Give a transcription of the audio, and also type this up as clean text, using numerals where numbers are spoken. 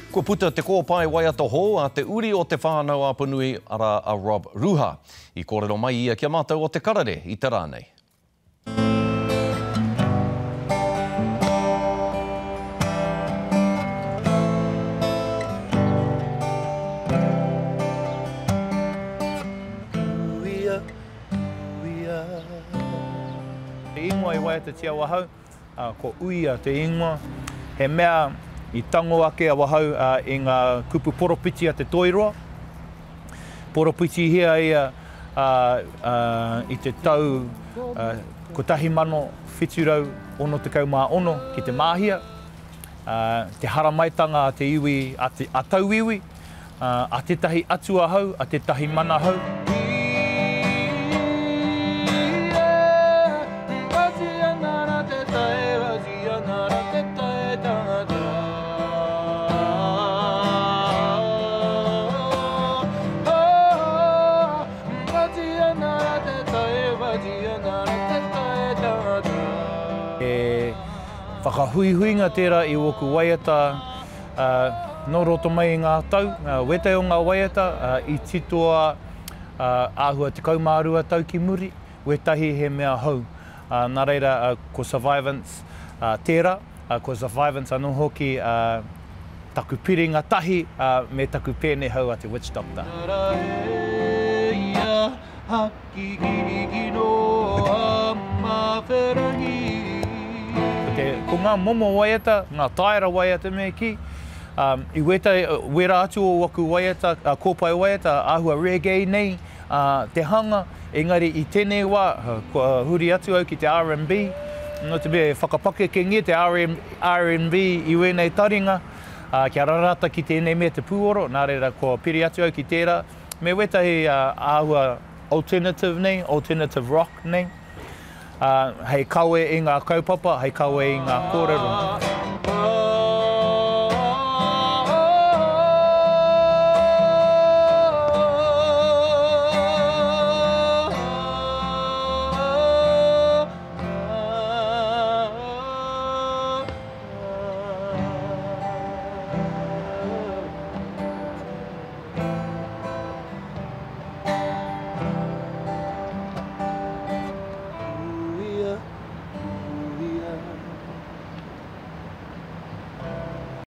Kua puta te kōpae waiata hou a te uri o Te Whānau-a-Apanui, arā a Rob Ruha. I kōrero mai ia ki a mātou o Te Karere i te rā nei. Te ingoa i waiatatia ahau, ko Uia te ingoa. He mea i tango ake ahau i ngā kupu poropiti a te Toiroa. Poropitihia ia i te tau 1766 ki Te Māhia, te haramaitanga a te iwi, a tauiwi, a tētahi atua hou, a tētahi mana hou. He whakahuihuinga tērā i ōku waiata nō roto mai i ngā tau, wētahi o ngā waiata i titoa āhua 12 tau ki muri, wētahi he mea hou. Nā reira, ko Survivance tērā, ko Survivance anō hoki taku piringa tahi me taku pēne hou a te Witch Doctor. Ko ngā momo waiata, ngā taera waiata me kī, i wētahi, wērā atu o aku waiata, kōpae waiata, āhua reggae nei, te hanga, engari i tēnei wā, kua huri atu au ki te RnB, nō te mea e whakapakekengia te RnB i wēnei taringa, kia rarata ki tēnei mea te pūoro, nā reira kua piri atu au ki tērā, me wētahi āhua alternative nei, alternative rock nei, hei kawe i ngā kaupapa, hei kawe i ngā kōrero.